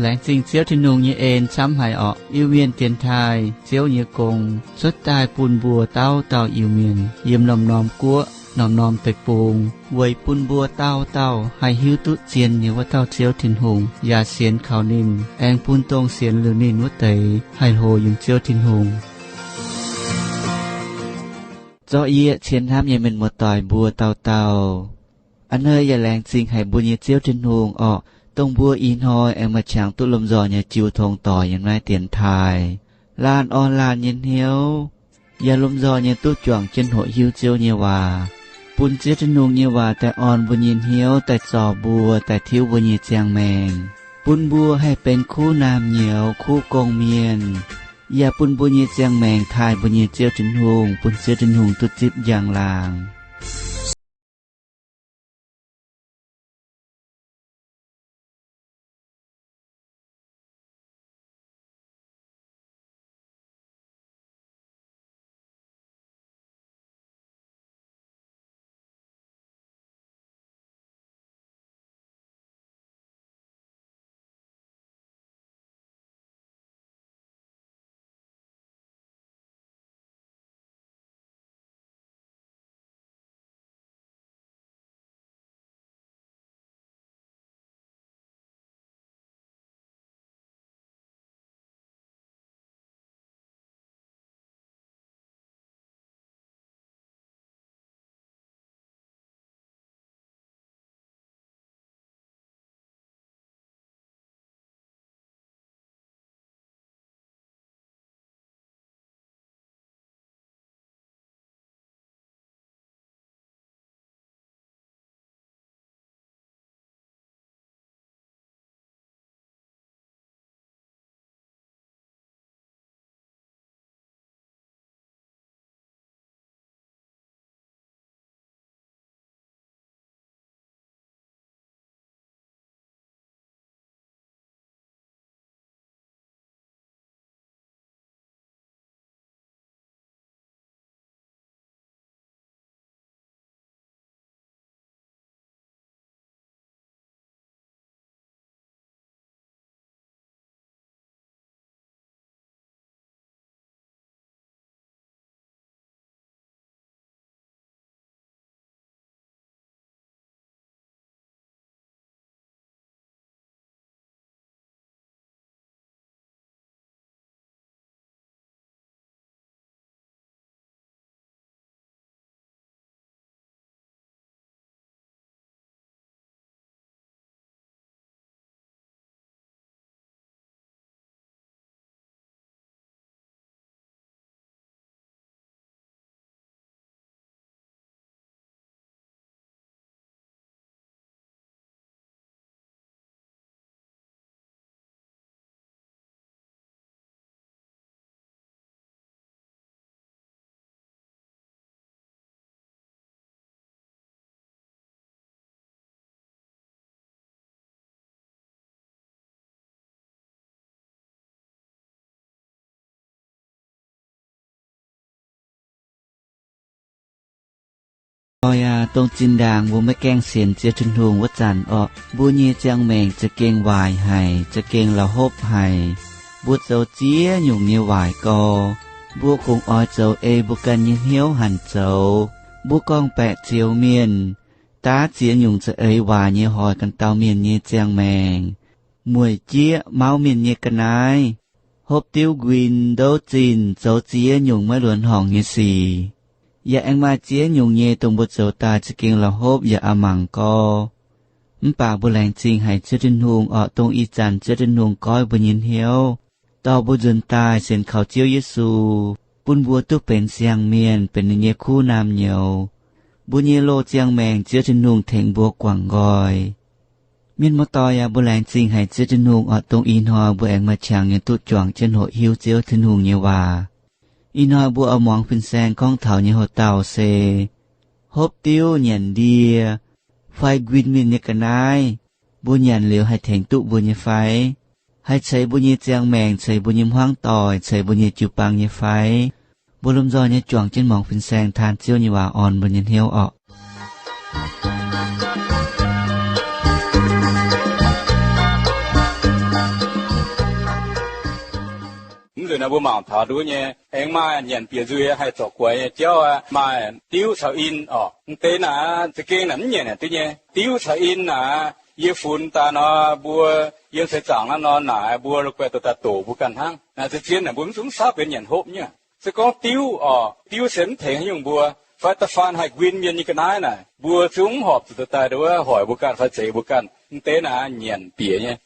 Laengz zingh Ziouv Tin-Hungh nyei en camv haic orqc. Iu-Mienh dienx taaih Ziouv nyei gong cuotv daaih bun mbuo dauh dauh Iu-Mienh yiem norm-norm guoqv, norm-norm deic-bung, weic bun mbuo dauh dauh haih hiuv duqv zien nyei wuov dauh Ziouv Tin-Hungh, yaac sienx kaux ninh, aengx bun dongh sienx liuz ninh wuov deix haih hlo yiem Ziouv Tin-Hungh. Zorqv yie, cien hnamv nyei mienh muoz-doic mbuo dauh dauh, a'hneiv yaac laengz zingh haic mbuo nyei Ziouv Tin-Hungh orqc, dongh mbuo ih hnoi aengx maaih qangx duqv lomh nzoih nyei jiu tong doic yiem naaiv dienx taaih, laanh orn laanh nyei hnyouv, yaac lomh nzoih nyei duqv juangc jienv hoqc hiuv Ziouv nyei waac, bun Ziouv Tin-Hungh nyei waac daaih orn mbuo nyei hnyouv, daaih zorc mbuo, daaih tiuv mbuo nyei ziangh maengc, bun mbuo haih benx kuv naamh nyouz, kuv gong-mienh, yaac bun mbuo nyei ziangh maengc taaih mbuo nyei Ziouv Tin-Hungh, bun Ziouv Tin-Hungh duqv zipv njang-laangc. Oix aac, dongh zinh ndaangc mbuo maiv gaengh sienx Ziouv Tin-Hungh wuov zanc orqc, mbuo nyei ziangh maengc za'gengh waaic haic, za'gengh la'hopv haic. Mbuo zoux ziex nyungc nyei waaic gau. Mbuo kungx oix zoux ei mbuo ganh nyei hnyouv hanc zoux. Mbuo gorngv-baeqc zioux mienh, daav ziex nyungc za'eix waaic nyei hoic ganh dauh mienh nyei ziangh maengc, mueic jieqv mauv mienh nyei ga'naaiv, hopv diuv nquin ndouv zinh, zoux ziex nyungc maiv luonx horngc nyei sic. Yaac aengx maaih ziex nyungc nyei dongh mbuo zoux daaih za'gengh la'hopv yaac a'mangc gau. Mv baac mbuo laengz zingh haic Ziouv Tin-Hungh orqc, dongh ih zanc Ziouv Tin-Hungh goiv mbuo nyei hnyouv, dorh mbuo nzuonx daaih sienx kaux Ziouv Yesu, bun mbuo duqv benx siang-mienh, benx ninh nyei kuv naamh nyouz. Mbuo nyei loz ziangh maengc Ziouv Tin-Hungh tengx mbuo guangc nqoi. Mienh muoz-doic aac, mbuo laengz zingh haic Ziouv Tin-Hungh orqc, dongh ih hnoi mbuo aengx maaih qangx nyei duqv juangc jienv hoqc hiuv Ziouv Tin-Hungh nyei waac. Ih hnoi mbuo oix muangx fin-saeng gorngv taux nyei houx-daauh se hopv diuv nyanc ndie fai nquin mienh nyei ga'naaiv. Mbuo nyanc liuz haih tengx duqv mbuo nyei fai? Haih ceix mbuo nyei ziangh maengc, ceix mbuo nyei hmuangv doic, ceix mbuo nyei jiu-baang nyei fai? Mbuo lomh nzoih nyei juangc jienv muangx fin-saeng taan Ziouv nyei waac orn mbuo nyei hnyouv orqc. Mbuo mangc taux nduov nyei, aengx maaih nyanc bieqc nzuih haih zorc guaix nyei jauv aqv. Maaih diuv caux in orqc. M'deix naaic za'gengh naaic mv nyanc duqv nyei. Diuv caux in naaic, yie funx daaih nor, mbuo yiem seix zaangc naaiv nor naaic, mbuo la'guaih dorh daaih doqc mbuo ganh hnangv. Naaic zien-zien naaic mbuo mv zungv sapv benx nyanc hopv nyei. Se gorngv diuv orqc, diuv se mv tengx haaix nyungc mbuo, fai da'faanh haih nquin mienh nyei ga'naaiv naaic, mbuo zungv mv horpc zuqc dorh daaih nduov hoic mbuo ganh fai zeix mbuo ganh. M'deix naaic nyanc bieqc nyei.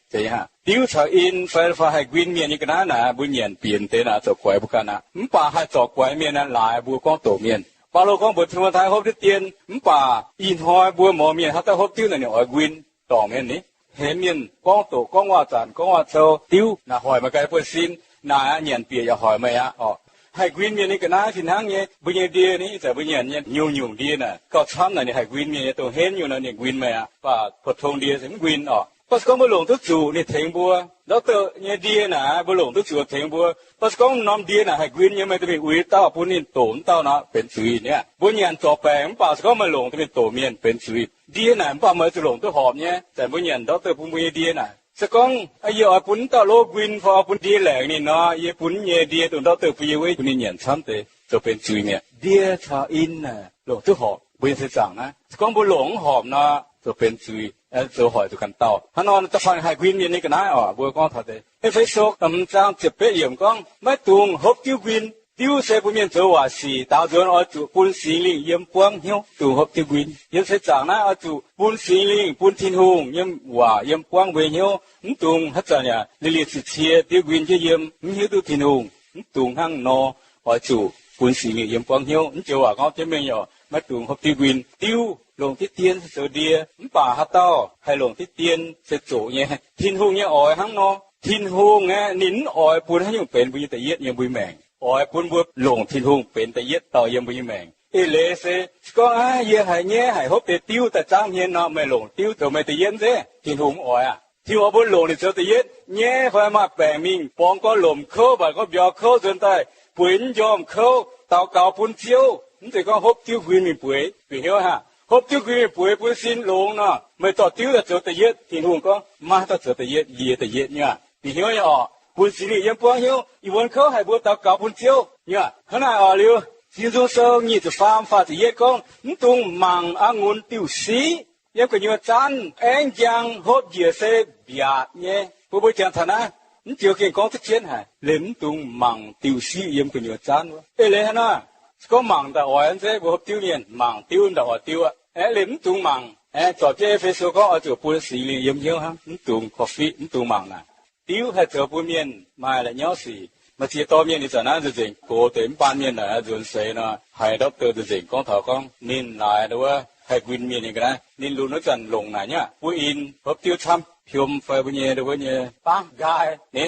Diuv caux in fai, fai haih nquin mienh nyei ga'naaiv naaic, mbuo nyanc bieqc m'deix naaic zorc guaix mbuo ganh aqv. Mv baac haih zorc guaix mienh naaic laaix mbuo gorngv doqc mienh. Baulo gorngv mbuox Ti^mo^tai hopv diuv dien, mv baac ih hnoi mbuo mouz mienh haaix dauh hopv diuv naaic ninh oix nquin dorngc mienh ni. Hemx mienh gorngv doqc, gorngv waac-zanc, gorngv waac-cou, diuv naaic hoic meih ganh buonv-sin. Naaic aqv, nyanc bieqc yaac hoic meih aqv orqc. Haih nquin mienh nyei ga'naaiv fih hnangv nyei. Mbuo nyei ndie ni, ih zanc mbuo nyanc nyei nyungc-nyungc ndie naaic, gauh camv naaic ninh haih nquin mienh nyei. Dongh henv nyungc nor ninh nquin meih aqv, mv baac pou-tong ndie se mv nquin orqc. Mv baac se gorngv mbuo longc duqv zuqc ninh tengx mbuo, doctor nyei ndie naaic mbuo longc duqv zuqc tengx mbuo. Mv baac se gorngv norm ndie naaic haih nquin nyei, meih dorh mingh uix dauh bun ninh doqc, wuov dauh nor benx zuiz niaa. Mbuo nyanc zorc baengc mv baac se gorngv meih longc dorh mingh doqc mienh benx zuiz. Ndie naaic mv baac meih zuqc longc duqv horpc nyei. Zanc mbuo nyanc doctor bun mbuo nyei ndie naaic, se gorngv yie oix bun wuov dauh lov nquin fai oix bun ndie laengc ninh nor, yie bun nyei ndie dongh doctor bun yie wuov, bun ninh nyanc camv deix zoux benx zuiz mi'aqv. Ndie caux in naaic longc duqv horpc. Mbuo nyei seix zaangc naaiv, se gorngv mbuo longc mv horpc nor, zoux benx zuiz, zoux hoic zuqc ganh dauh. Hnangv nor, da'faanh haih nquin mienh nyei ga'naaiv orqc, mbuo gorngv taux deix E^fe^so hmz zaang ziepc betv yiemc gorngv, maiv dungx hopv diuv nquin. Diuv se bun mienh zoux waaic sic. Daaux nzuonx oix zuqc bun Singx Lingh yiem buangv hnyouv, dungx hopv diuv nquin. Yiem seix zaangc naaiv oix zuqc bun Singx Lingh, bun Tin-Hungh yiem waac yiem buangv mbuo nyei hnyouv. Mv dungx haaix zanc yaac liuz liuz cie-cie diuv nquin jienv yiem, mv hiuv duqv Tin-Hungh. Mv dungx hnangv nor. Oix zuqc bun Singx Lingh yiem buangv hnyouv. Mv joux waac gorngv jienv mingh oc, maiv dungx hopv diuv nquin. Diuv longc diqv dien se zoux ndie, mv baac haaix dauh haih longc diqv dien se zoqc nyei. Tin-Hungh nyei oix hnangv nor. Tin-Hungh aeqv, ninh mv oix bun haaix nyungc benx mbuo nyei da'yietv yiem mbuo nyei maengc. Oix bun mbuo longc Tin-Hungh benx da'yietv dauh yiem mbuo nyei maengc. Eix leiz se, se gorngv aav, yie haiz nyaiv haic, hopv deix diuv daaih zaangv hmien nor, meih longc diuv zoux meih da'yietv nzengc. Tin-Hungh mv oix aqv. Tin-Hungh oix mbuo longc ninh zoux da'yietv. Nyaiv fai maaih baengc mingh borngz gorx lomc kouv, mbatc gorx mbiauz kouv nzuonx daaih, bueix mv njormh kouv, daux gaux bun Ziouv. Mv zeiz gorngv hopv diuv nquin mingh bueix. Bieqc hnyouv hnangv, hopv diuv nquin mingh bueix bun sin longx nor, meih dorh diuv daaih zoux da'yietv. Tin-Hungh gorngv, maiv haih dauh zoux da'yietv, yie da'yietv nyei aqv. Bieqc hnyouv nyei orqc. Bun Singx Lingh yiem buangv hnyouv, ih muonz kouv haic, mbuo daux gaux bun Ziouv nyei aqv. Hnangv naaic orqc liuz, Singx Nzung Sou nyic ziepc faam faah ziepc yietv gorngv, mv dungx mangc a'ngunc diuh siqv yiem gu'nyuoz zaanv, aengv njang hopv njiec se mbiaatc nyei. Mbuo mbuo jangx taux naaiv, mv joux gengh gorngv duqv jienv haic, liemh mv dungx mangc diuh siqv yiem gu'nyuoz zaanv wuov. Eix leiz hnangv naaic, se gorngv mangc daaih oix nzengc, mbuo hopv diuv mienh mangc diuv daaih oix diuv aqv. Aeqv, liemh mv dungx mangc. Aeqv, zorc jienv E^fe^so gorngv oix zuqc bun Singx Lingh yiem hnyouv hnangv, mv dungx korv-fiqv, mv dungx mangc naaic. Diuv haih zoux bun mienh maaih la'nyauv sic. Maaih ziex dorh mienh ih zanc naaiv nzengc, gox deix mv baan mienh naaic nzuonx seix nor, haiz ndortv deix nzengc gorngv taux gorngv ninh laaix wuov haih nquin mienh nyei ga'naaiv. Ninh lunx wuov zanc longc naaic nyei aqv, buov in hopv diuv camv, piom fai mbuo nyei, wuov nyei baav nqaai ni.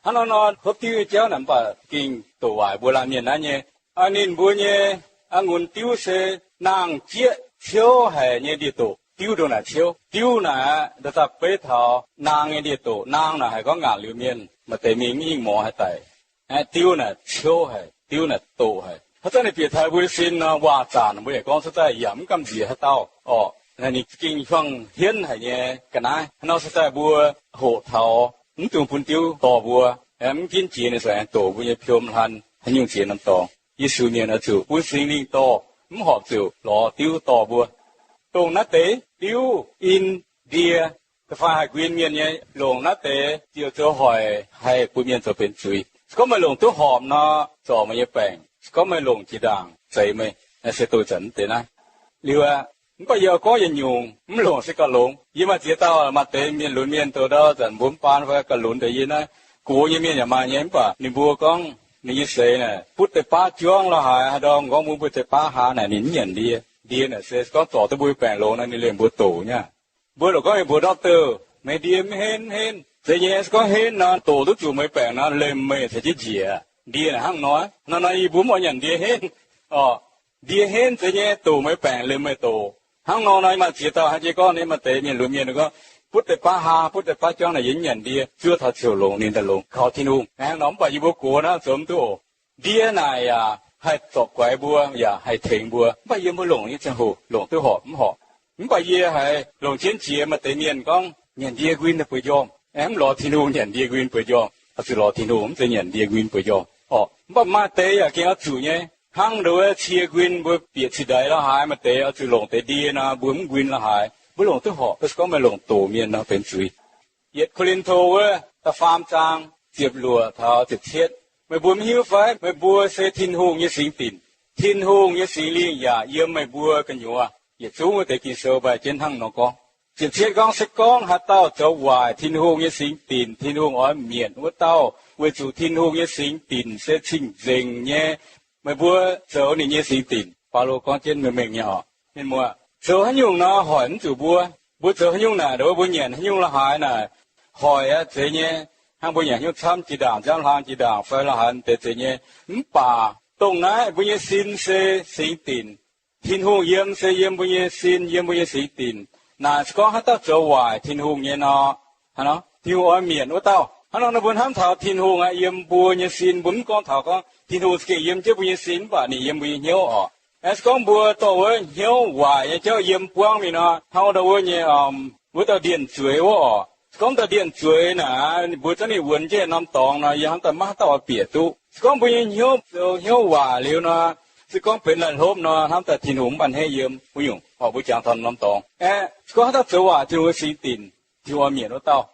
Hnangv nor nor, hopv diuv nyei jauv naaic mv baac gengh doqc waaic mbuo laanh mienh naaiv nyei. Ninh mbuo nyei a'ngunc diuv se naang-jieqv ciouv haic nyei ndie-doqc. Diuv ndongc naaic ciouv. Diuv naaic aqv, da'da'beiv taux naang nyei ndie-doqc. Naang naaic haiz gorngv ngaanc liuz mienh, maaih deix mingh mv hingh morz haih daic. Aeqv, diuv naaic ciouv haic, diuv naaic doqc haic. Haaix zanc ninh bieqc taux mbuo sin nor, waac-zanc mbuo yaac gorngv cuotv daaih yaac mv gamh nziex haaix dauh orqc. Ninh gengh huaang-hienv haic nyei ga'naaiv. Hnangv nor cuotv daaih mbuo hoqc taux mv dungx bun diuv dorh mbuo. Mv ginv jiex ninh za'gengh doqc mbuo nyei piom hlan haaix nyungc jiex norm dorngx. Yesu mienh oix zuqc bun Singx Lingh dorh, mv horpc zuqc lorz diuv dorh mbuo. Dongh naaiv deix diuv, in, ndie, da'faanh haih nquin mienh nyei, longc naaiv deix ziouc zoux hoic haih bun mienh zoux benx zuiz. Se gorngv meih longc duqv horpc nor, zorc meih nyei baengc. Se gorngv meih longc jiex ndaangc, zeix meih. Naaiv se dongh zanc mv deix naaiv. Liuz aqv, mv baac yie oix gorngv yietc nyungc, mv longc se gauh longx. Yie maaih ziex dauh maaih deix mienh lunx mienh douz ndau zanc mbuo mv baan fai gauh lunx deix yie naaiv. Gox nyei mienh yaac maaih nyei, mv baac ninh mbuo gorngv ninh nyei seix naaic butv deix baav juangv lorz haaix, haaix ndorm gorngv mbuo butv deix baav haaix naaic ninh mv nyanc ndie. Ndie naaic se gorngv zorc duqv mbuo nyei baengc longx nor, ninh liemh mbuo doqc nyei aqv. Mbuo lorqc gorngv mingh mbuox ndortv douh, meih ndie mv henv, henv. Zeiz nyei, se gorngv henv nor, doqc duqv zuqc meih baengc nor, liemh meih caux jienv njiec. Ndie naaic hnangv nor, nor nor yie mbuo mv oix nyanc ndie henv. Orqc, ndie henv zeiz nyei, doqc meih baengc liemh meih doqc. Hnangv nor nor, maaih ziex dauh hnangv jiex gorngv, ninh maaih deix mienh lunx mienh gorngv, butv deix baav haa, butv deix baav juangv naaic yie mv nyanc ndie, zuov taux ziouc longx ninh daaih longx kaux Tin-Hungh. Hnangv nor mv baac yie mbuo gox naaiv zoux mv duqv oc. Ndie naaic yaac haih zorc guaix mbuo, yaac haih tengx mbuo. Mv baac yie mbuo longc nyei ziangh hoc longc duqv horpc mv horpc. Mv baac yie haiz longc jienv jiex maaih deix mienh gorngv nyanc ndie nquin bueix njormh. Aengx mv lorz Tin-Hungh nyanc ndie nquin bueix njormh. Oix zuqc lorz Tin-Hungh, mv zeiz nyanc ndie nquin bueix njormh. orqc. Mv baac maaih deix yaac gengh oix zuqc nyei. Hnangv nduov cie nquin mbuo bieqc cingx ndaix la'haaix, maaih deix oix zuqc longc deix ndie nor, mbuo mv nquin la'haaix, mbuo longc duqv horpc. Se gorngv meih longc doqc mienh nor benx zuiz. Yietc Ko^lin^to wuov da'faam zaang ziepc luoqc taux ziepc cietv. Meih mbuo mv hiuv fai? Meih mbuo se Tin-Hungh nyei singx dinc. Tin-Hungh nyei Singx Lingh yaac yiem meih mbuo gu'nyuoz. Yietc zungv wuov deix Ging-Sou mbaih jienv hnangv nor gorngv. Ziepc cietv gorngv, se gorngv haaix dauh zoux waaic Tin-Hungh nyei singx dinc, Tin-Hungh oix mietc wuov dauh, weic zuqc Tin-Hungh nyei singx dinc se cing-nzengc nyei. Meih mbuo zoux ninh nyei singx dinc. Baulo gorngv jienv mengh mengh nyei orqc. Mienh muoz, zoux haaix nyungc nor hoic mv zuqc mbuo. Mbuo zoux haaix nyungc naaic, mbuo nyanc haaix nyungc la'haaix naaic, hoic aqv, zeiz nyei. Hnangv mbuo nyanc haaix nyungc camv jiex ndaangc, nziaamv hlang jiex ndaangc fai la'haaix deix, zeiz nyei. Mv baac dongh naaiv mbuo nyei sin se singx dinc. Tin-Hungh yiem se yiem mbuo nyei sin, yiem mbuo nyei singx dinc. Naaic se gorngv haaix dauh zoux waaic Tin-Hungh nyei nor, Tin-Hungh oix mietc wuov dauh. Hnangv nor, mbuo hnamv taux Tin-Hungh aeqv, yiem mbuo nyei sin, mbuo mv gorngv taux gorngv Tin-Hungh za'gengh yiem jienv mbuo nyei sin, mv baac ninh yiem mbuo nyei hnyouv orqc. Aeqv, se gorngv mbuo dorh wuov hnyouv waaic nyei jauv yiem buangv mingh nor, hnangv wuov dauh wuov nyei, wuov dauh ndienh zueiz wuov orqc. Se gorngv dauh ndienh zueiz naaic, mbuo za'gengh wuonx jienv norm dorngx nor, yie hnamv daaih maiv haaix dauh oix bieqc duqv. Se gorngv mbuo nyei hnyouv zoux hnyouv waaic liuz nor, se gorngv benx laih hlopv nor, hnamv daaih Tin-Hungh mv baac hneiv yiem wuov nyungc orqc. Mbuo jangx taux norm dorngx aeqv, se gorngv haaix dauh zoux waaic Tin-Hungh nyei singx dinc, Tin-Hungh oix mietc wuov dauh.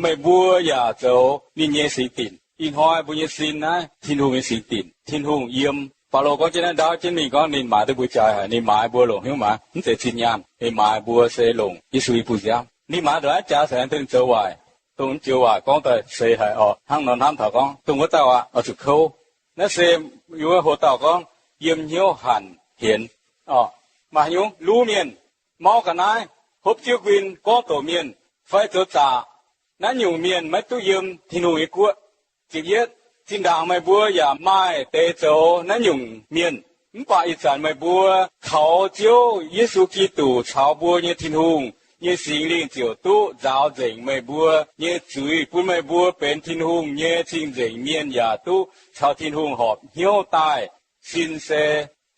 Meih mbuo yaac zoux ninh nyei singx dinc. Ih hnoi mbuo nyei sin naaiv Tin-Hungh nyei singx dinc. Tin-Hungh yiem. Baulo gorngv jienv naaiv ndaauv jienv mingh gorngv ninh maaiz duqv mbuo jaaix haic. Ninh maaiz mbuo longc hnyouv maaiz, mv zeiz zinh nyaanh. Ninh maaiz mbuo se longc Yesu i buoz nziaamv. Ninh maaiz ndongc naaiv jaax haic, dongh ninh zoux waaic, dongh ninh joux waac gorngv daaih seix haic orqc. Hnangv nor hnamv taux gorngv dongh wuov dauh aqv, oix zuqc kouv. Naaiv se yiem wuov hoc dauh gorngv yiem hnyouv hanc hienx orqc. Maaih haaix nyungc luv mienh, mauv ga'naaiv, hopv diuv nquin, gorngv doqc mienh, fai zoux zaqc, naaiv nyungc mienh maiv duqv yiem Tin-Hungh nyei guoqv. Ziepc yietv, zinh ndaangc meih mbuo yaac maaih deix zoux naaiv nyungc mienh. Mv baac ih zanc meih mbuo kaux Ziouv Yesu Giduc caux mbuo nyei Tin-Hungh nyei Singx Lingh ziouc duqv nzaaux nzengc meih mbuo nyei zuiz, bun meih mbuo benx Tin-Hungh nyei cing-nzengc mienh, yaac duqv caux Tin-Hungh horpc hnyouv daaih. Sin se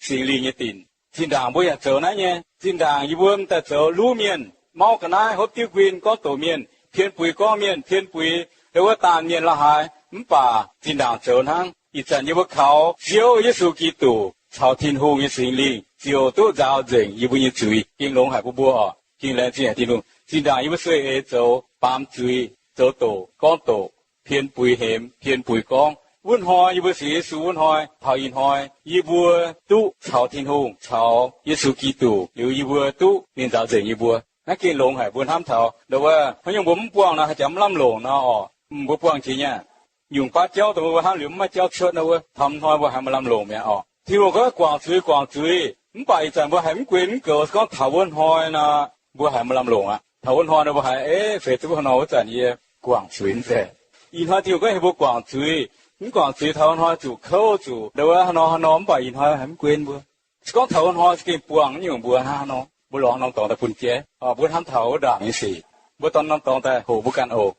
Singx Lingh nyei dinc. Zinh ndaangc mbuo yaac zoux naaiv nyei. Zinh ndaangc yie mbuo m'daaih zoux luv mienh, mauv ga'naaiv, hopv diuv nquin, gorngv doqc mienh, pien buix gorngv mienh, pien buix ndau wuov daanh mienh la'haaix. Mv baac zinh ndaangc zoux hnangv. Ih zanc yie mbuo kaux Ziouv Yesu Giduc caux Tin-Hungh nyei Singx Lingh ziouc duqv nzaaux nzengc yie mbuo nyei zuiz. Gengh longx haic bun mbuo oc. Gengh laengz zingh haic Tin-Hungh. Zinh ndaangc yie mbuo sueih eix zoux baamz zuiz, zoux doqc, gorngv doqc, pien buix hemx, pien buix gorngv. Wuov hnoi yie mbuo sienx Yesu wuov hnoi, taux ih hnoi yie mbuo duqv caux Tin-Hungh, caux Yesu Giduc liuz, yie mbuo duqv ninh nzaaux nzengc yie mbuo. Naaiv gengh longx haic. Mbuo hnamv taux ndau wuov haaix nyungc mbuo mv buangh nor, haih jangx mv lamh longc nor orqc. Mv, mbuo buangh jiex nyei. Nyungc baav jauv dongh mbuo hnamv liuz mv maaih jauv cuotv nor, wuov taux hnoi mbuo haiz maaih lamh longc mi'aqv orqc. Tin-Hungh gorngv guangc zuiz, guangc zuiz. Mv baac ih zanc mbuo haiz mv gunv mv goux, se gorngv taux wuov hnoi nor, mbuo haiz maaih lamh longc aqv. Taux wuov hnoi nor mbuo haiz, eix, feix duqv hnoi wuov zanc yie guangc zuiz nzengc. Ih hnoi Tin-Hungh gorngv heuc mbuo guangc zuiz. Mv guangc zuiz taux wuov hnoi zuqc kouv zuqc ndau wuov haaix nor haaix nor, mv baac ih hnoi haiz mv gunv mbuo. Se gorngv taux wuov hnoi se gengh buangh nyungc mbuo hnangv nor, mbuo lorz norm dorngx daaih bun jaiv. Mbuo hnamv taux wuov ndaangc nyei sic, mbuo dorh norm dorngx daaih hoqc mbuo ganh oc.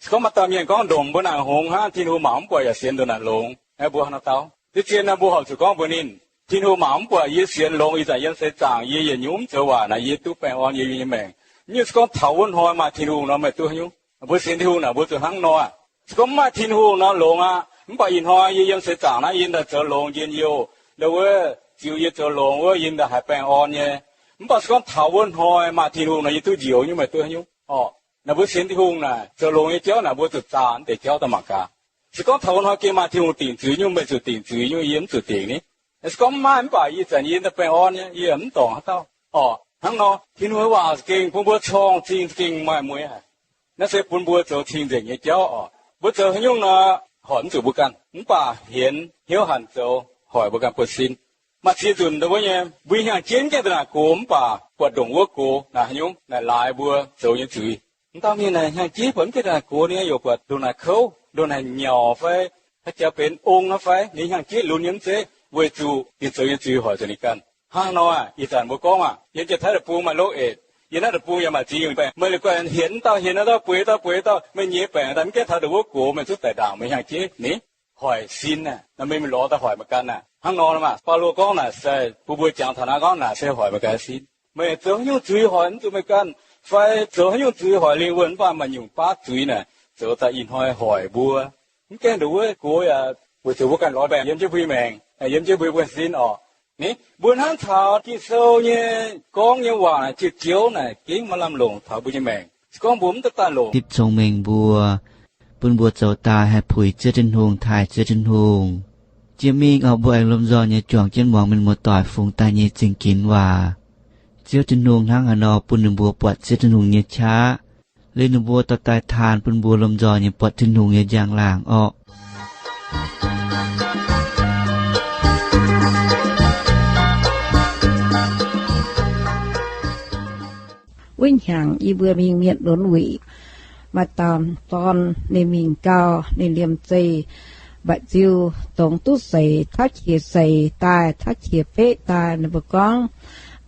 Se gorngv maaih dauh mienh gorngv ndongc mbuo naaic hngongx hnangv, Tin-Hungh mangc mv buatc yaac sienx ndongc naaic longx, mbuo haaix nor dau? Deix zien nor mbuo horpc zuqc gorngv mbuox ninh, Tin-Hungh mangc mv buatc yie sienx longx, ih zanc yiem seix zaangc yie yietc nyungc mv zoux waaic naaic, yie duqv baengh orn yie nyei maengc. Nyungc se gorngv taux wuov hnoi maaih Tin-Hungh nor, meih duqv haaix nyungc? Mbuo sienx Tin-Hungh naaic mbuo zuqc hnangv nor aqv. Se gorngv mv maaih Tin-Hungh nor longx aqv. Mv baac ih hnoi yie yiem seix zaangc naaiv yie daaih zoux longx njien-youh, ndau wuov ziux yie zoux longx wuov, yie daaih haiz baengh orn nyei. Mv baac se gorngv taux wuov hnoi maaih Tin-Hungh nor, yie duqv njoux nyungc, meih duqv haaix nyungc orqc? Naaic mbuo sienx Tin-Hungh naaic, zoux longx nyei jauv naaic mbuo zuqc zaah deix jauv daaih mangc gaax. Se gorngv taux wuov hnoi gengh maaih Tin-Hungh dingc zuiz nyungc, meih zuqc dingc zuiz nyungc, yie mv zuqc dingc ni. Se gorngv mv maaih, mv baac ih zanc yie daaih baengh orn nyei, yie mv dorngc haaix dauh orqc. Hnangv nor Tin-Hungh nyei waac za'gengh bun mbuo corng zingh za'gengh maaih mueiz haic. Naaiv se bun mbuo zoux cing-nzengc nyei jauv oc. Mbuo zoux haaix nyungc nor, hoic mv zuqc mbuo ganh, mv baac hienx hnyouv hanc zoux hoic mbuo ganh buonv-sin. Maaih ziex nzunc ndau wuov nyei, mbuo hnyangx-jeiv mv gaengh daaih naaic gox, mv baac buatc ndongc wuov gox naaic haaix nyungc naaic laaix mbuo zoux nyei zuiz. M'dauh mienh naaic hnyangx-jeiv buatc mv gaengh daaih naaic gox, ninh yaac buatc ndongc naaic kouv, ndongc naaic nyauc fai haaix jaax benx ong aqv fai, ninh hnyangx-jeiv lunx nyei mv zeiz, weic zuqc ninh zoux nyei zuiz hoic zuqc ninh ganh. Hnangv nor aah, ih zanc mbuo gorngv aah, yiem Janx-Taiv deic-bung maaih loqv eix, yiem naaiv deic-bung yaac maaih zingx nyungc baengc. Meih liuz guanh hienx dauh hienx dauh, bueix dauh bueix dauh, meih nyei baengc daaih mv gaengh taux ndongc wuov gox, meih zungv daic ndaangc meih hnyangx-jeiv ni. Hoic sin aah, naaiv meih lorz daaih hoic meih ganh aah. Hnangv nor maah, Baulo gorngv naaic se bun mbuo jangx taux naaiv gorngv naaic se hoic meih ganh sin. Meih zoux haaix nyungc zuiz hoic mv zuqc meih ganh, fai zoux haaix nyungc zuiz hoic lingh wuonh, mv baac maaih nyungc baav zuiz naaic zoux daaih ih hnoi hoic mbuo. Mv gaengh ndongc wuov gox yaac Weic zuqc mbuo ganh lorz baengc yiem jienv mbuo nyei maengc, yiem jienv mbuo nyei buonv-sin orqc. Ni, mbuo hnangv taux Ging-Sou nyei gorngv nyei waac naaic, ziouc joux naaic gengh maaih lamh longc taux mbuo nyei maengc. Se gorngv mbuo mv daaih daaih longc, dipv congx mengh mbuo, bun mbuo zoux daaih haih puix Ziouv Tin-Hungh, taaih Ziouv Tin-Hungh. Jiex mingh orqc, mbuo aengx lomh nzoih nyei juangc jienv muangx mienh muoz-doic fungx daaih nyei zingh ginx waac. Ziouv Tin-Hungh hnangv haaix nor bun ninh mbuo buatc Ziouv Tin-Hungh nyei qaqv, liuz ninh mbuo dorh daaih taan bun mbuo lomh nzoih nyei buatc Tin-Hungh nyei njang-laangc orqc. Wuov hnyangx yie mbuo mingh mienh lunx wuic, maaih dauh dorn ninh mingh gau, ninh liemh zeih mba'nziu dongz duqv seix, tauv qiex seix daaih, tauv qiex beqv daaih, ninh mbuo gorngv,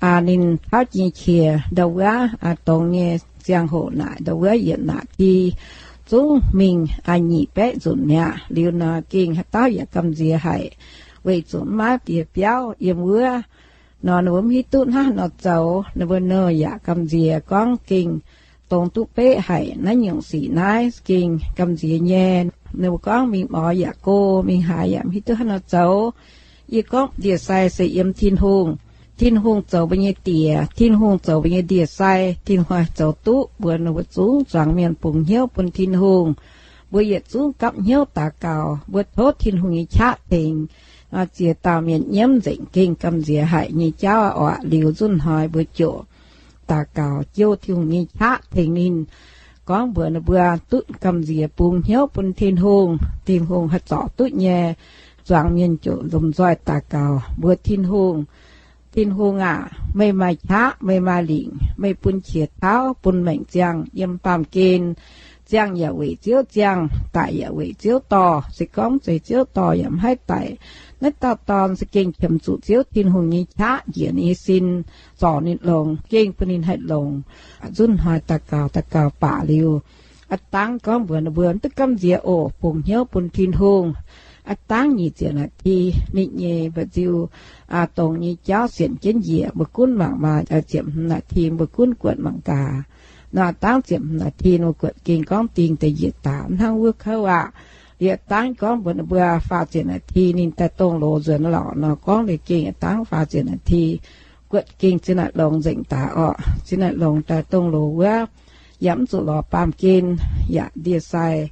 aa, ninh tauv nyei qiex ndau wuov, aa, dongz nyei ziangh hoc naaic, ndau wuov yietc naaic ti zungv mingh, aa, nyic baeqv nzunc mi'aqv. Liuz nor gengh haaix dauh yaac gamh nziex haic, weic zuqc mv maaih diex biauv yiem wuov. Nor ninh mbuo mv hiuv duqv hnangv haaix nor zoux, ninh mbuo nor yaac gamh nziex gorngv gengh dongz duqv beqv haic, naaiv nyungc sic naaiv gengh gamh nziex nyei. Ninh mbuo gorngv mingh mouz yaac go, mingh haaix yaac mv hiuv duqv haaix nor zoux. Yie gorngv ndie-sai se yiem Tin-Hungh. Tin-Hungh zoux mbuo nyei diex, Tin-Hungh zoux mbuo nyei ndie-sai, Tin-Hungh haih zoux duqv. Mbuo ninh mbuo zungv zuangx mienh bungx hnyouv bun Tin-Hungh. Mbuo yietc zungv gapv hnyouv daux gaux, mbuo tov Tin-Hungh nyei qaqv tengx ziex dauh mienh nyiemv nzengc, gengh gamh nziex haic nyei jauv orqc. Liuz nzunc hnoi mbuo ziouc daux gaux jouh Tin-Hungh nyei qaqv tengx ninh, gorngv mbuox ninh mbuo duqv gamh nziex bungx hnyouv bun Tin-Hungh, Tin-Hungh haih zorc duqv nyei. Zuangx mienh ziouc lomh nzoih daux gaux mbuox Tin-Hungh, Tin-Hungh aac, meih maaih qaqv, meih maaih lingc, meih bun qiex tauv, bun maengc ziangh yiem baamh gen. Ziangh yaac weic Ziouv ziangh, daic yaac weic Ziouv dorh. Se gorngv zeiz Ziouv dorh yaac mv haih daic. Naaiv dauh dorn se gengh qiemx zuqc Ziouv Tin-Hungh nyei qaqv njiec ninh nyei sin, zorc ninh longx, gengh bun ninh haih longx. Nzunc hnoi daux gaux, daux gaux baac liuz, a'dangv gorngv mbuox ninh mbuo duqv gamh nziex oc, bungx hnyouv bun Tin-Hungh. A'dangv nyic ziepc naaic ti, ninh nyei mba'nziu, aa, dongz nyei jauv sienx jienv njiec, mbuo gunv mangc maah, ziepc hmz naaic ti mbuo gunv guotc mangc gaax. Nor a'dangv ziepc hmz naaic ti mbuo guotc gengh gorngv dingh deix njiec daaih hnangv wuov kouv aqv. Liuz a'dangv gorngv mbuox ninh mbuo faah ziepc naaic ti ninh daaih dongh loz nzuonx lorqc nor, gorngv liuz gengh a'dangv faah ziepc naaic ti guotc gengh zinh naaic longx nzengc daaih orqc. Zinh naaic longx daaih dongh loz wuov, yaac mv zuqc lorz baamh gen, yaac ndie-sai.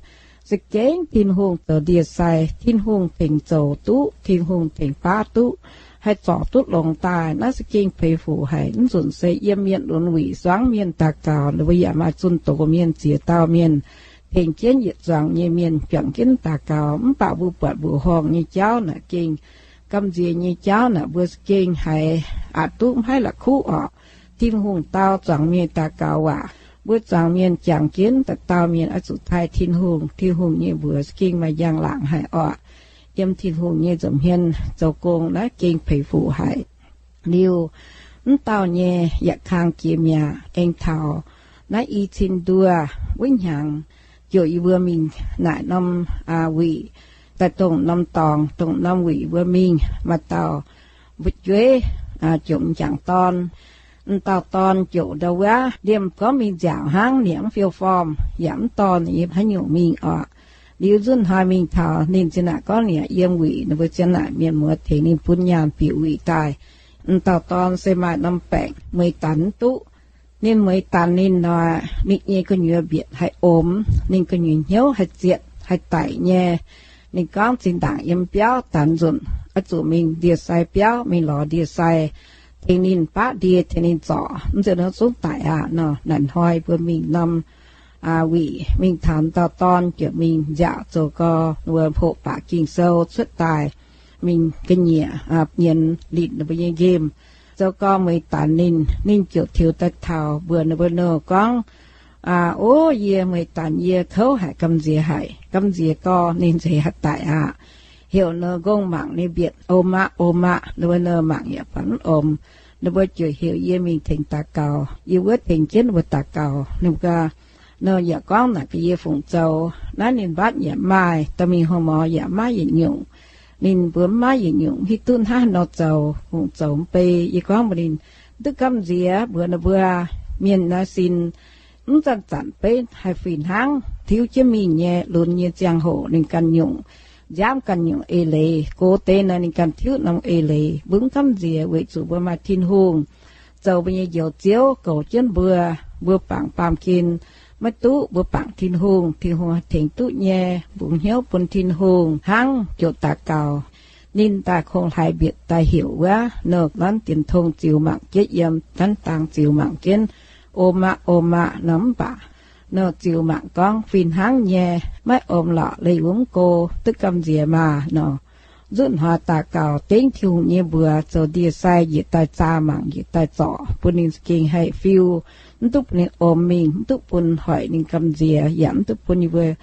Se gengh Tin-Hungh zoux ndie-sai, Tin-Hungh tengx zoux duqv, Tin-Hungh tengx baav duqv, haih zorc duqv longx daaih. Naaiv se gengh peix fuc haic. Mv nzunc se yiem mienh lunx wuic zuangx mienh daux gaux, ninh mbuo yaac maaih zunh doz mienh, ziex dauh mienh tengx jienv yietc zuangx nyei mienh juangc jienv daux gaux. Mv baac mbuo buatc mbuoqc horngh nyei jauv naaic gengh gamh nziex nyei jauv naaic, mbuo gengh haiz aqc duqv mv haih la'kuqv orqc. Tin-Hungh dau zuangx mienh daux gaux waac, mbuo zuangx mienh jangx jienv, dauh dauh mienh oix zuqc taaih Tin-Hungh. Tin-Hungh nyei mbuox gengh maaih njang-laangc haic orqc. Yiem Tin-Hungh nyei nza'hmien zoux gong naaiv gengh peix fuc haic. Liuz, mv dauh nyei yaac kang jiex mi'aqv. Aengx taux naaiv i cin nduoh wuov hnyangx, ziouc yie mbuo mingh naaic norm wuic, daaih dongh norm dorngx, dongh norm wuic mbuo mingh, maaih dauh mbu'jueiv ziouc m'jangc dorn. M'dauh dorn ziouc ndau wuov liemh gorngv mingh nziaauc hnangv, ninh mv fiou form, yaac mv dorh ninh yiem haaix nyungc mingh orqc. Liuz nzunc hnoi mingh taux ninh zinh naaic gorngv ninh yiem wuic, ninh mbuo zinh naaic mienh muoz tengx ninh bun nyaanh bieqc wuic daaih. M'dauh dorn se maaih norm baengc, mueiz danx mv duqv. Ninh mueiz danx ninh nor, ninh nyei gu'nyuoz mbietc haih omx, ninh gu'nyuoz hnyouv haih zietc haih daic nyei. Ninh gorngv zinh ndaangc yiem biauv danx nzunc, oix zuqc mingh ndie-sai biauv mingh lorz ndie-sai tengx ninh baqv ndie, tengx ninh zorc, mv zeiz nor zungv daic aqv nor. Naaic hnoi mbuo mingh norm wuic mingh taux m'dauh dorn ziouc mingh nziaauc zoux gau, ninh mbuo hoqc baac Ging-Sou cuotv daaih, mingh ga'nyiec nyienz linc ninh mbuo nyei nqemh. Zoux gau mueiz danx ninh, ninh ziouc tiux daaih taux mbuox ninh mbuo nor gorngv, O, yie mueiz danx yie kouv haic, gamh nziex haic, gamh nziex gau, ninh nzeix haih daic aqv. Heuc ninh nqongh mangc ninh mbietc om aqv, om aqv. Ninh mbuo nor mangc yaac buatc mv omx. Ninh mbuo ziouc heuc yie mingh tengx daux gaux. Yie wuov tengx jienv ninh mbuo daux gaux. Ninh mbuo nor yaac gorngv naaic gaax yie fungc zoux. Naaiv ninh mbatv yaac maaih, dorh mingh hlo mor yaac maiv yietc nyungc. Ninh mbuo mv maaih yietc nyungc, mv hiuv duqv hnangv haaix nor zoux, fungc zoux mv bei. Yie gorngv mbuox ninh, duqv gamh nziex mbuox ninh mbuo, mienh naaiv sin mv zanc-zanc beiv haih fih hnangv, tiuv jienv mingh nyei lunx nyei ziangh hoc ninh ganh nyungc nziaamv ganh nyungc eix leiz. Gox deix naaic ninh ganh tiuv norm eix leiz. Mbuo mv gamh nziex weic zuqc mbuo maaih Tin-Hungh zoux mbuo nyei Njoux Ziouv goux jienv mbuo. Mbuo bangc baamh gen maiv duqv, mbuo bangc Tin-Hungh, Tin-Hungh haih tengx duqv nyei. Mbungx hnyouv bun Tin-Hungh hnangv, ziouc daux gaux. Ninh daaih kungx hlaax mbietc daaih heuc wuov, nouh nanv dienx tong ziux mangc jienv, yiem nanv dang ziux mangc jienv, om aqv, om aqv nor. Mv baac nouh ziux mangc gorngv fih hnangv nyei, maiv om lorqc, leih wuov mv go, duqv gamh nziex maah nor. Nzunc hnoi daux gaux dengv Tin-Hungh nyei mbuox zoux ndie-sai njiec daaih zaah mangc, njiec daaih zorc, bun ninh za'gengh haih fiu, mv duqv bun ninh om mingh, mv duqv bun hoic ninh gamh nziex, yaac mv duqv bun yie mbuo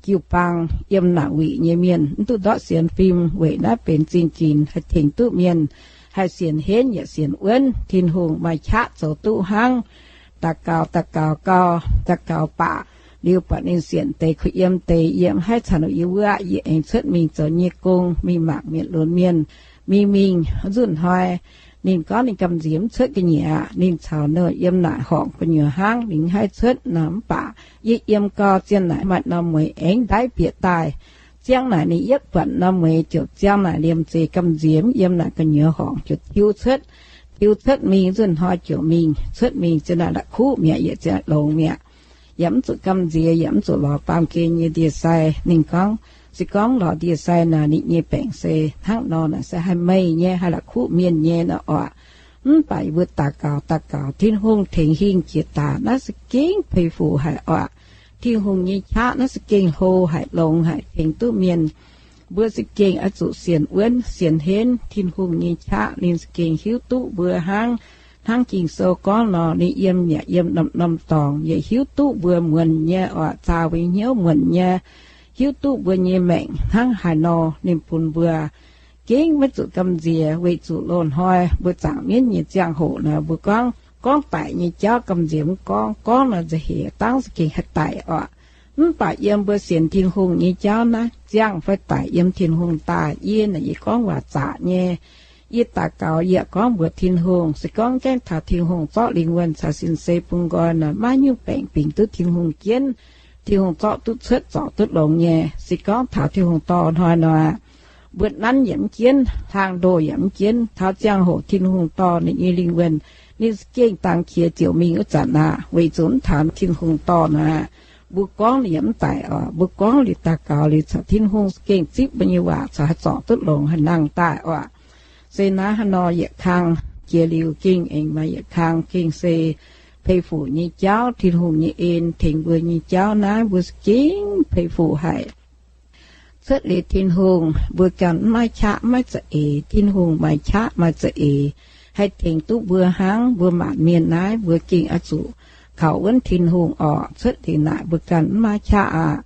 jiu-baang yiem naaic wuic nyei mienh mv duqv ndortv sienx fim. Weic naaiv benx zingh ginx haih tengx duqv mienh, haih sienx henv yaac sienx wuonv. Tin-Hungh maaih qaqv zoux duqv hnangv. Daux gaux, daux gaux gau, daux gaux baac liuz buatc ninh sienc deix kuh yiem deix, yie mv haih caux ninh yiem wuov, yie aengx cuotv mingh zoux nyei gong, mingh mangc mienh lunx mienh. Mingh mingh nzunc hnoi, ninh gorngv ninh gamh nziex mv cuotv ga'nyiec aqv. Ninh caux nouh yiem naaic horngc gu'nyuoz hnangv, ninh mv haih cuotv nor. Mv baac yie yiem gau, zien naaic maaih norm mueiz aengx ndaaiv bieqc daaih. Ziangh naaic ninh yietv buatc norm mueiz ziouc ziangh naaic liemh zeih gamh nziex mv yiem naaic gu'nyuoz horngc, ziouc tiuv cuotv. Tiuv cuotv mingh nzunc hnoi ziouc mingh cuotv mingh, zien naaic la'kuqv mi'aqv, yietc zien longx mi'aqv. Yaac mv zuqc gamh nziex, yaac mv zuqc lorz baamh gen nyei ndie-sai. Ninh gorngv, se gorngv lorz ndie-sai naaic, ninh nyei baengc se hnangv nor naaic se haih meih nyei, haih la'kuqv mienh nyei nor oc. Mv baac yie mbuo daux gaux daux gaux, Tin-Hungh tengx hingh jiex daaih, naaiv za'gengh peix fuc haic oc. Tin-Hungh nyei qaqv naaiv za'gengh hlo haic, longx haic, tengx duqv mienh. Mbuo za'gengh oix zuqc sienx wuonv sienx henv Tin-Hungh nyei qaqv, ninh za'gengh hiuv duqv mbuo hnangv. Hnangv Ging-Sou gorngv nor, ninh yiem yaac yiem norm-norm dorngx, yaac hiuv duqv mbuo muonc nyei oc, zaah mbuo nyei hnyouv muonc nyei, hiuv duqv mbuo nyei maengc hnangv haaix nor. Ninh bun mbuo gengh maiv zuqc gamh nziex, weic zuqc loz-hnoi mbuo zaangc mienv nyei ziangh hoc naaic, mbuo gorngv, gorngv daic nyei jauv gamh nziex mv gorngv, gorngv naaic nza'hec dangv za'gengh haih daic oc. Mv baac yiem mbuo sienx Tin-Hungh nyei jauv naaiv, ziangh fai daic yiem Tin-Hungh daaih. Yie naaic yie gorngv waac zaqc nyei. Yie daux gaux yie gorngv mbuox Tin-Hungh, se gorngv gaengh taux Tin-Hungh zorqv lingh wuonh caux sin-sei bun nqoi nor, maiv nyungc baengc bingx duqv Tin-Hungh jienv. Tin-Hungh zorqv duqv cuotv, zorqv duqv longx nyei. Se gorngv taux Tin-Hungh dorh hnoi nor, mbuo nanv yaac mv jienv, hlang ndoh yaac mv jienv. Taux ziangh hoc Tin-Hungh dorh ninh nyei lingh wuonh, ninh za'gengh dangx qiex ziouc mingh wuov zanc aqv, weic zuqc mv taux Tin-Hungh dorh nor aqv. Mbuo gorngv liuz yaac mv daic oc. Mbuo gorngv liuz daux gaux liuz caux Tin-Hungh za'gengh zipv mbuo nyei waac caux haih zorqv duqv longx, haih nangh daaih oc. Se naaiv haaix nor yietc kang jiex liuz gengh aengx maaih yietc kang gengh se peix fuc nyei jauv, Tin-Hungh nyei en tengx mbuo nyei jauv naaiv, mbuo za'gengh peix fuc haic. Cuotv liuz Tin-Hungh, mbuo ganh mv maaih qaqv maiv za'eix, Tin-Hungh maaih qaqv maaih za'eix, haih tengx duqv mbuo hnangv. Mbuo maanc mienh naaiv, mbuo gengh oix zuqc kaux wuonv Tin-Hungh orqc. Cuotv liuz naaic mbuo ganh mv maaih qaqv aqv.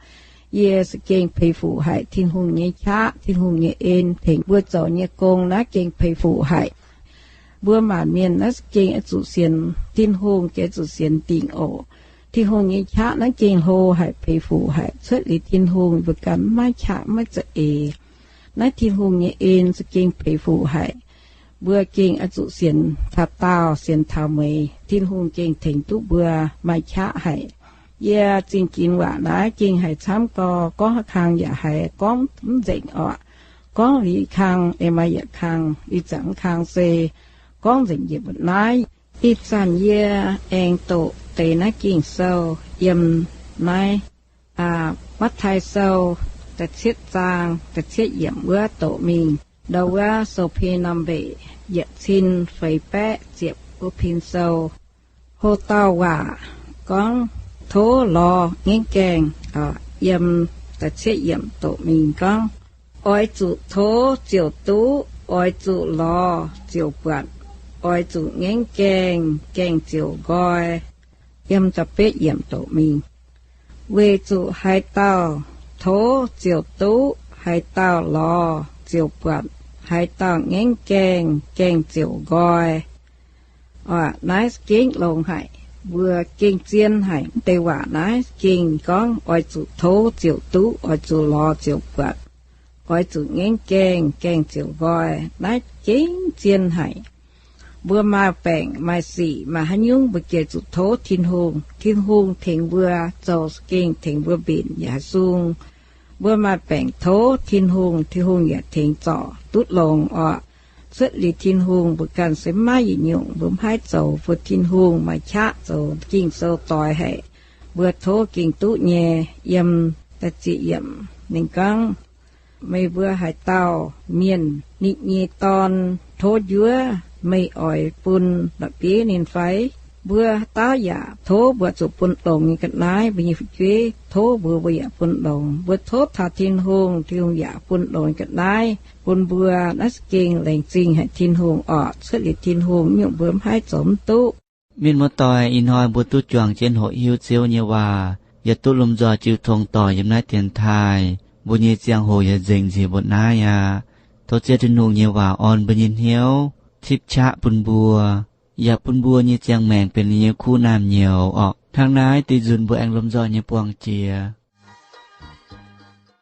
Yie za'gengh peix fuc haic Tin-Hungh nyei qaqv, Tin-Hungh nyei en tengx mbuo zoux nyei gong naaiv gengh peix fuc haic. Mbuo maanc mienh naaiv za'gengh oix zuqc sienx Tin-Hungh, gengh zuqc sienx dingc oc. Tin-Hungh nyei qaqv naaiv gengh hlo haic, peix fuc haic. Cuotv liuz Tin-Hungh, mbuo ganh mv maaih qaqv maiv za'eix. Naaiv Tin-Hungh nyei en za'gengh peix fuc haic. Mbuo gengh oix zuqc sienx taux daauh, sienx taux mueiz, Tin-Hungh gengh tengx duqv mbuo maaih qaqv haic. Yie zingh ginx waac naaiv gengh haiz camv gau, gorngv haaix kang yaac haiz gorngv mv nzengc orqc. Gorngv liuz kang, aengx maaih yietc kang, ih zanc kang se gorngv nzengc njiec mbu'naaiv. Ih zanc yie aengx doqc deix naaiv Ging-Sou yiem naaiv Matv^taai Sou da'cietv zaang da'cietv yiemc wuov doqc mingh. Ndau wuov sou-pe norm mbeic yietc cin feix baeqv ziepc wuov pin sou. Ho dauh waac gorngv tov lorz ngaengv gaengh, yiem da'cietv yiemc doqc mingh gorngv, oix zuqc tov ziouc duqv, oix zuqc lorz ziouc buatc, oix zuqc ngaengv gaengh, gaengh ziouc nqoi. Yiem da'betv yiemc doqc mingh, weic zuqc haaix dauh tov ziouc duqv, haaix dauh lorz ziouc buatc, haaix dauh ngaengv gaengh, gaengh ziouc nqoi. Oc, naaiv gengh longx haic, mbuo gengh zien haic. Deix waac naaiv gengh gorngv oix zuqc tov ziouc duqv, oix zuqc lorz ziouc buatc, oix zuqc ngaengv gaengh, gaengh ziouc nqoi. Naaiv gengh zien haic. Mbuo maaih baengc maaih sic maaih haaix nyungc mbuo gengh zuqc tov Tin-Hungh. Tin-Hungh tengx mbuo zoux, gengh tengx mbuo mbenc yaac haih sung. Mbuo maaih baengc tov Tin-Hungh, Tin-Hungh yaac tengx zorc duqv longx orqc. Cuotv liuz Tin-Hungh mbuo ganh se maiv maaih yietc nyungc, mbuo maiv haih zoux, bun Tin-Hungh maaih qaqv zoux Ging-Sou doix haic. Mbuo tov gengh duqv nyei. Yiem da'ziepc yiemc ninh gorngv, Meih mbuo haaix dauh mienh ninh nyei dorn tov njuov, meih oix bun la'bieiv ninh fai? Mbuo dauh yaac tov mbuo zuqc bun longx nyei ga'naaiv. Mbuo nyei fu'jueiv tov mbuo, mbuo yaac bun longx. Mbuo tov taux Tin-Hungh, Tin-Hungh yaac bun longx nyei ga'naaiv bun mbuo. Naaiv za'gengh laengz zingh haic Tin-Hungh orqc. Cuotv liuz Tin-Hungh nyungc mbuo maiv haih zoux mv duqv. Mienh muoz-doic, ih hnoi mbuo duqv juangc jienv hoqc hiuv Ziouv nyei waac, yaac duqv lomh nzoih jiu tong doic yiem naaiv dienx taaih. Mbuo nyei ziangh hoc yaac nzengc nziex mbuo naaiv aqv. Tov Ziouv Tin-Hungh nyei waac orn mbuo nyei hnyouv, tipv qaqv bun mbuo, yaac bun mbuo nyei ziangh maengc benx ninh nyei kuv naamh nyouz orqc. Hnangv naaiv deix nzunc mbuo aengx lomh nzoih nyei buangh jiex.